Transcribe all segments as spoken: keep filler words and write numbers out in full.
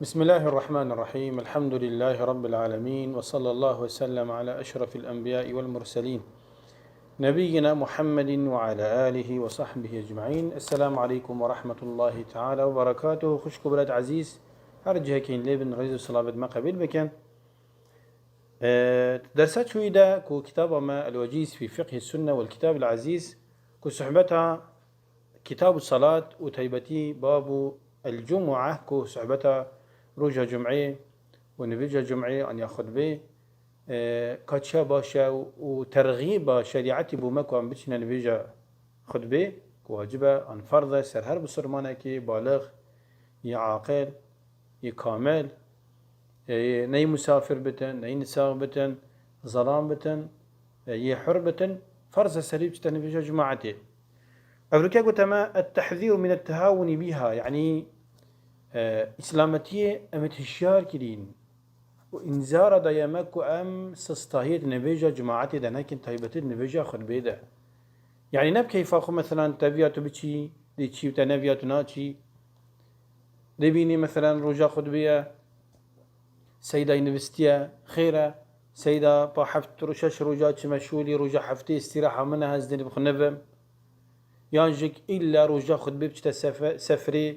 بسم الله الرحمن الرحيم. الحمد لله رب العالمين. وصلى الله وسلم على أشرف الأنبياء والمرسلين. نبينا محمد وعلى آله وصحبه أجمعين. السلام عليكم ورحمة الله تعالى وبركاته. Xwişk û birayet ezîz, her cihekên lê bin, rêz û silavêt me qebîl bikin. Ee, dersa çûyî de ku kitaba me El-Wecîz fî Fiqhî Sunne wel Kitab el-Ezîz, ku sohbeta Kitab û Salat û taybetî babu El-Cumua, ku sohbeta roja Cum'ê û nivêja Cum'ê an ya xutbê, e, ka çiya baş e û, û terxîba şerîetî bû me ku em biçîne nivêja xutbê, ku wacib e an ferz e ser her bisurmanekî balix, yê aqil, yê kamil, e, yê ney musafir bitin, ney nisax bitin, zelam bitin, e, yê hur bitin, ferz e serî biçite nivêja cemaetê. Evroke gote me, "Et-tehzîru min et-tehawuni bîha", yanî, e, îslametiyê em ê hişyar kirîn û înzara daye me ku em sistahiyê di nivêja cemaetê de nekin, taybetî di nivêja xutbê de. Yanî ne bi keyfa xwe, meselan, te viya tu biçî, dê çî û te neviya tu naçî. Dê bînî, meselan, roja xutbê ye, Seydayî nivistiye, xêr e, Seyda pa heft ro-, şeş roja çime şolî, roja heftê îstîraha min e, ez dê bi xwe nevim. Yan jik îlla roja xutbê biçite sefe-, sefrê,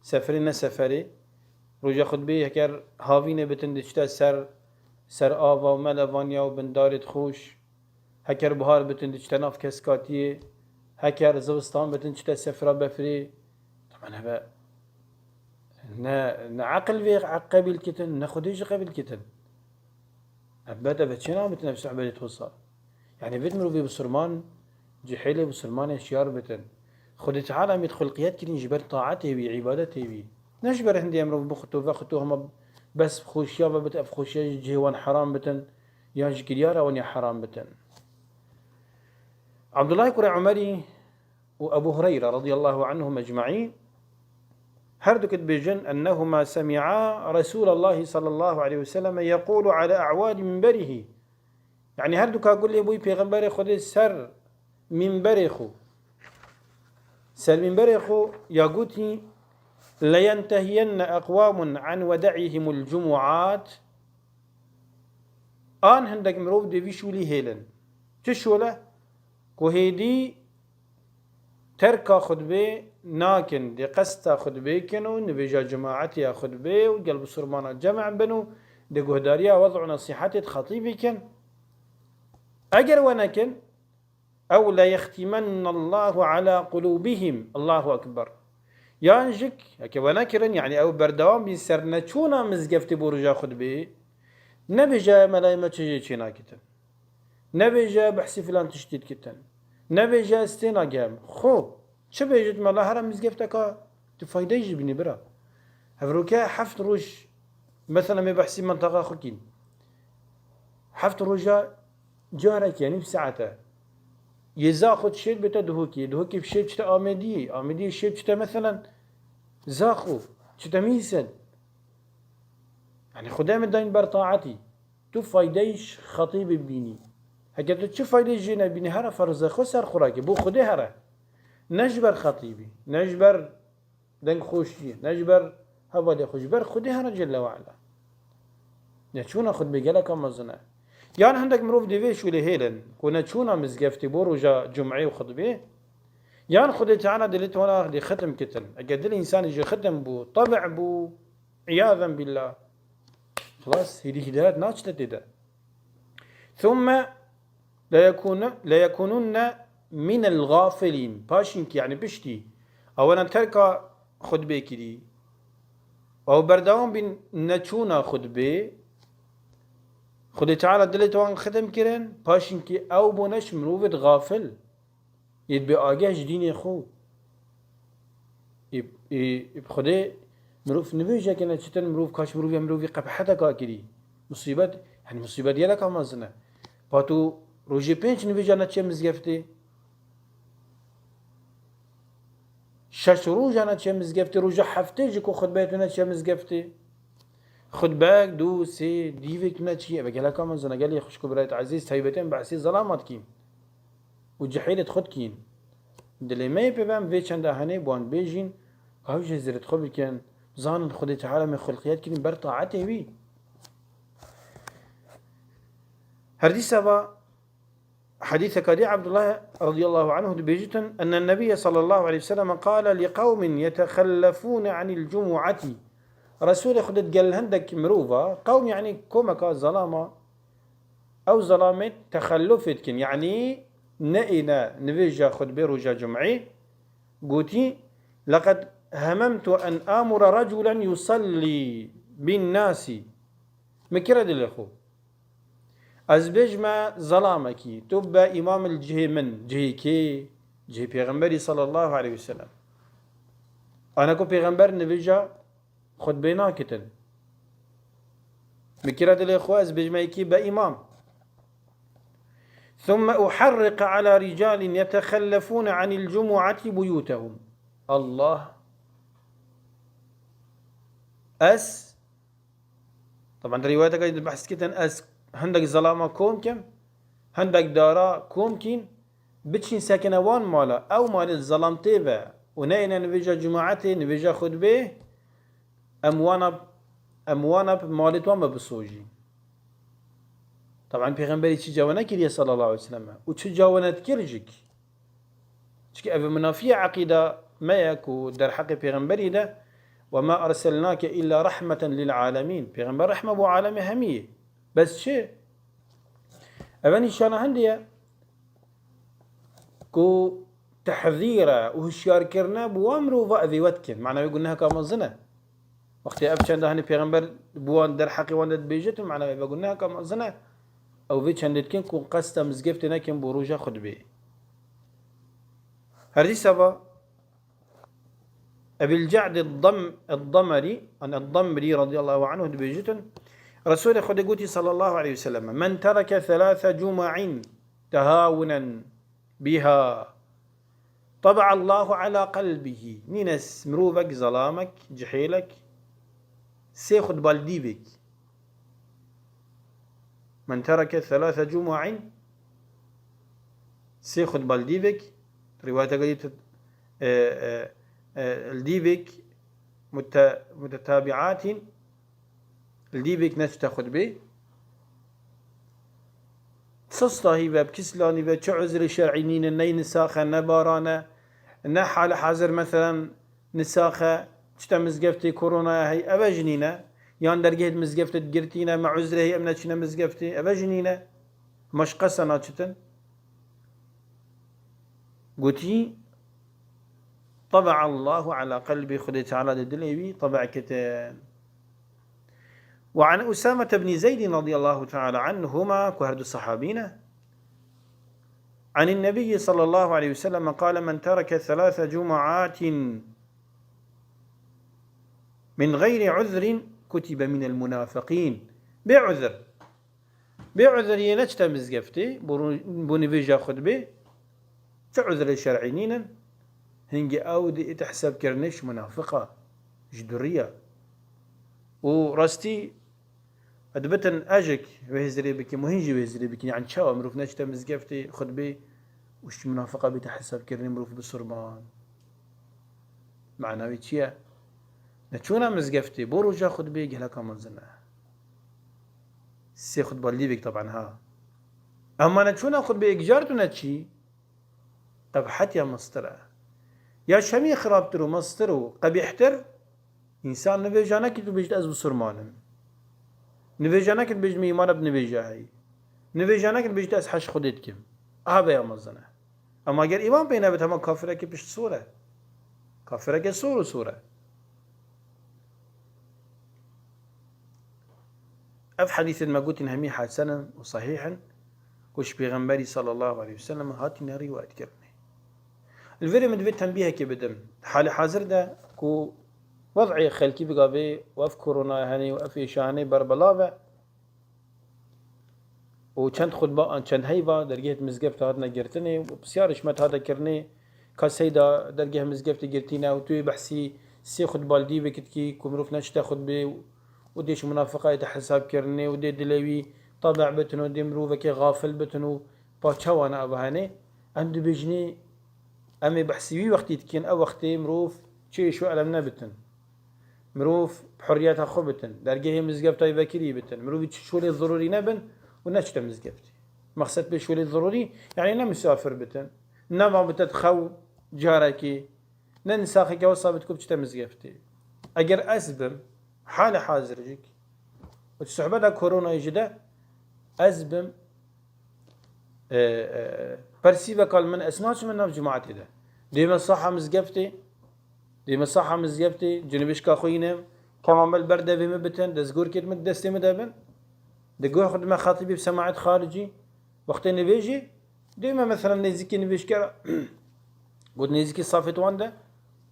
sefrê ne seferê. Roja xutbê heker havînê bitin diçite ser, ser ava û melevaniya û bin darê xweş. Heker bihar bitin diçite nav keskatiyê. Heker zivistan bitin çite sefra befrê. Temen hebe ne, ne eqil vê qebîl kitin, ne Xwedê jî qebîl kitin. Elbet ev çê nabitin ev sohbetê tosa. Yanî vê mirovê bisurman, cihêlê bisurmanê şiyar bitin. Xwedê Teala em ê xulqiyet kirîn ji ber taetê wî, îbadetê wî. Ne ji ber hindê mirov bixuto, vexuto hema bes xweşiya ve bit, ev xweşiya ji cihê wan heram bitin, yan ji kiryara wan ya heram bitin. Abdullah kurê Umerî û Ebu Hureyre radiyallahu anhum ecmaîn, her du dibêjin, "Ennehuma semi'a Resûlallahi sallallahu aleyhi ve selleme yeqûlu ala a'wâli minberihi." Yanî her du ka gulê bûyî Pêxemberê Xwedê ser minberê xwe. Ser minberê xwe ya gotî, "Leyentehiyenne eqwamun an weda'ihimul cumu'at." An hindek mirov dê vî şûlî hêlin. Çi şûl e? Ku hêdî terka xutbê nakin, dê qesta xutbê kin û nivêja cemaetê ya xutbê û gel bisurmana cem bin û dê guhdariya wez'û nesîhetê di xetîbî kin. Eger we nekin, "Ew leyextîmennallahu ala qulûbihim." Allahu Ekber. Yan jik, heke we nekirin, yanî ew berdewam bîn ser neçûna mizgeftê bo roja xutbê, nebêje melayê me çi jê çênakitin. Nebêje behsî filan tiştî dikitin. Nebêje ez têna gem. Xo, çi bêjit mela here mizgefteka tu faydeyê jî bînî bira. Hevroke heft roj, mesela me behsî menteqa xwe kîn. Heft roja carek, yanî bi saete. Yê Zaxo şêr bête Duhokê, Duhokê şêr çite Amediyê, Amediyê şêr çite, meselen, Zaxo, çite Mîsel. Yanî Xwedê me dayîn ber taetî. Tu faydeyê ji xetîbê bînî. Heke tu çi faydeyê jê nebînî, here ferze xwe ser xwe rake. Bo Xwedê here. Ne ji ber xetîbî, ne ji ber dengxweşiyê, ne ji ber hevalê xwe, ji ber Xwedê here Celle ve Ala. Neçûna xutbê geleka mezin e. Yan hindek mirov dê vê şûlê hêlin, ku neçûna mizgeftê bo roja cum'ê û xutbê, yan Xwedê Teala dilê wana dê xitim kitin. Eger dilê însanê jî xitim bû, tebi bû, iyazen billah, xilas, hêdî hidayet naçite tê de. Thumme leyekûne-, leyekununne minel gafilîn. Paşîn ki, yanî piştî, ewana terka xutbê kirî. Ew berdewam bîn neçûna xutbê. Xwedê Teala dilê wan xitim kirin, paşîn ki ew bûne ji mirovê gafil. Yê bi ageh ji dînê xwe. Ê, ê, ê bi Xwedê mirov nivêjeke ne çitin mirov kaç mirov ya mirovî qebheteka kirî. Musîbet, yanî musîbet geleka mezin e. Pa tu rojê pênc nivêja neçiye mizgeftê. Şeş roja neçiye mizgeftê, roja heftê jî ku xutbeyê tu neçiye mizgeftê. Xutbek, du, sê, dîvek tu neçiye. Eve geleka mezin e, gelê xwişk û birayet ezîz, taybetên behsî zelama dikîn. Û cihêlê xwe dikîn. Dilê me yê pê ve em vê çenda henê bi wan bêjîn, ew jê zirit xwe bikin, Zanin Xwedê Teala me xulqiyet kirin ber taetê wî. Her dîsa va, hedîseka dî Abdullah radiyallahu anhu dibêjitin, enne Nebiyye sallallahu aleyhi ve sellem qale li qewmin yetexellefûne anil cumu'ati. Resulê Xwedê digel hindek mirova, qewm yani komeka zelama, ew zelamê texellufê dikin, yani neêne nivêja xutbê roja cum'ê, gotî, leqed hememtu en amura reculen yusallî bin nasi. Min kire dilê xwe. Ez bêjme zelamekî, tu be îmam li cihê min, cihê kê? Cihê Pêxemberî sallallahu aleyhi ve sellem. Ana ku Pêxember nivêja xutbê nakitin. Min kire dilê xwe, ez bêjme yekî be îmam. Thumme uharriqe ala ricalin yetexellefûne anil cumu'ati buyûtehum. Allah. Ez Taban di rîwayeteke de behs kitin, ez hindek zelama kom kim, hindek dara kom kîn, biçîn sekine wan mala, ew malê zelam tê ve û neyne nivêja cumaetê, nivêja xutbê, em wana, em wana bi malê wan ve bisojîn. Taban Pêxemberî çi cawe nekiriye sallallahu aleyhi ve sellem û çi cawe nedikir jik. Çunke ev minafiye eqîda me ye ku derheqê Pêxemberî de, "Ve ma erselnake illa rahmeten lil alemîn." Pêxember rehme bo alemê hemî ye. Bes çi? Eve nîşana hindê ye ku tehzîre û hişyarkirine bi wan mirova evê we dikin. Mana wê guneheka mezin e. Wextê ev çenda hinî Pêxember bi wan derheqê wan de dibêje, tu mana wê ve guneheka mezin e. Ew vê çendê dikin ku qesta mizgeftê nekin bo roja xutbê. Her dîsa va Ebil Ce'd ed-Dam-, ed-Damerî, an ed-Damrî radiyallahu anhu dibêjitin, Resulê Xwedê gotî sallallahu aleyhi ve sellem, "Men tereke thelâthe cuma'in tehawunen biha, tabe'allahu ala qelbihî." Nîne s-, mirovek, zelamek, cihêlek, sê xutba li dîvêk. Men tereke thelâthe cuma'in, sê xutba li dîvêk, rîwayeteke dî, e, e, e, li dîvêk mute-, mutetabi'atin, li dîvêk neçite xutbê. Sista hî ve, bi kislanî ve, çi uzrê şer'î nîne, ney nisaxe, ne baran e, ne hali hazir, meselen, nisaxe, çite mizgeftê koronaya hey, eve jî nîne. Yan dergehê mizgeftê girtîne, me uzrê hey, em neçîne mizgeftê, eve jî nîne. Ma ji qesa naçitin. Gotî, "Tebe'allahu ala qelbî", Xwedê Teala di dilê wî tebe' kitin. Ve an Usame ibn Zeydin radiyallahu teala anhuma, ku her du sahabî ne, anin Nebiyyi sallallahu aleyhi ve sellem qale, "Men tereke thelâthe cumaatin min gayri uzrin kutibe minel munafiqîn." Bê uzr. Bê uzr yê neçite mizgeftê, bo ru-, bo nivêja xutbê, çi uzrê şer'î nînin, hingî ew dê ête hesabkirinê ji munafiqa, ji duriya. Û rastî, dibitin ejik wê hizirê bikim û hîn jî wê hizirê bikin. Yani çawa mirov neçite mizgeftê xutbê û ji munafiqa bête hesabkirinê mirov bisurman? Mana wî çi ye? Neçûna mizgeftê bo roja xutbê geleka mezin e. Sê xutba li dîvêk taban ha. Ema neçûna xutbê yek car tu neçî, qebhetiya mestir e. Ya şemî xirabtir û mestir û qebîhtir, însan nivêja nekî tu bêjit ez bisurman im. Nivêja nekî tu bêjit min îmana bi nivêja heyî. Nivêja nekî tu bêjit ez heş Xwedê dikim. Aha veya mezin e. Ema ger îman pê nebit, hema kafireke pişt sor e. Kafireke sor û sor e. Ev hedîsên me gotin hemî hesen in û sehîh in, ku ji Pêxemberî sallallahu aleyhi ve sellem hatine rîwayet kirinê. Li vê rê min divê tenbîhekê bidim. Halê hazir de ku wez'ê xelkî bigavê û ev korona hene û ev êşa hene berbelav e, û çend xutba an çend heyva dergehê mizgefta hatine girtinê û pisyar ji me hate kirinê, ka seyda dergeh mizgeftê girtîne û tu yê behsî sê xutba li dîvê kit kî ku mirov neçite xutbê û dê ji munafiqa ête hesab kirinê û dê dilê wî tabe' bitin û dê mirovekê xafil bitin û pa çawa ne ava hene, em dibêjinê em ê behsî wî wextî dikin, ew wextê mirov çi êş û elem nebitin. Mirov bi hurriyeta xwe bitin, dergehê mizgeftayê vekirî bitin, mirovî çi şolê zirûrî nebin û neçite mizgeftê. Mexsed pê şolê zirûrî, yanî ne misafir bitin, ne van bite xew carekê, ne nisaxeke wisa bit ku biçite mizgeftê. Eger ez bim, hali hazir jî, û sohbeta koronayê jî de ez bim, e, e, persîveka li min, ez naçim nav cemaetê de. Dê me saha mizgeftê, dê me saha mizgeftê, cinibişka xwe yînim, kema me li ber devê min bitin, destgorkêt min destê min de bin. Di guh xwe dime xatibî bi semaet xaricî, wextê nivêjî, dê me mesela nêzîkî nivêjkera, got nêzîkî safêt wan de,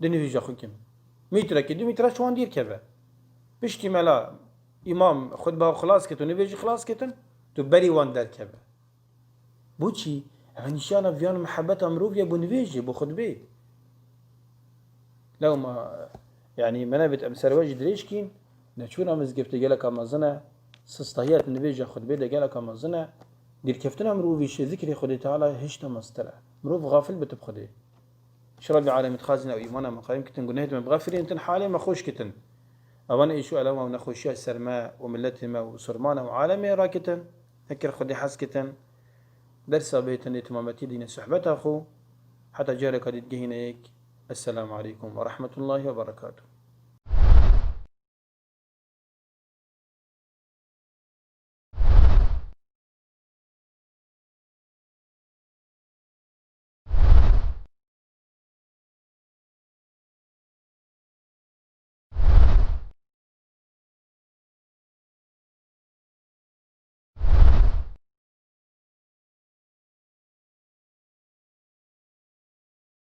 di nivêja xwe kim. Mîtrekî, du mître ji wan dîr keve. Piştî mela, îmam xutba xilas ket û nivêjî xilas ketin, tu berî wan derkeve. Boçî? Ev nîşana viyan mihebeta mirovî ye bo nivêjê, bo xutbê. Lewma, yanî me nebêt em ser we jî dirêj kîn, neçûna mizgeftê geleka mezin e, sistahiya di nivêja xutbê de geleka mezin e, dîrkeftina mirovî ji zikrê Xwedê Teala hişta meztir e. Mirov xafil bit bi Xwedê. Ji Rabbî alemê dixwazin ew îmana me qayim kitin, gunehê me bixefirîntin, halê me xweş kitin. Evan êş û elama û nexweşiya ser me û miletê me û Musulmana û alemê rakitin, eger Xwedê hez kitin, dersa bêtin lê timametî dîne sohbeta xwe, heta careka dî digihîne yek. Esselamu aleykum ve rahmetullahi ve berekatuhu.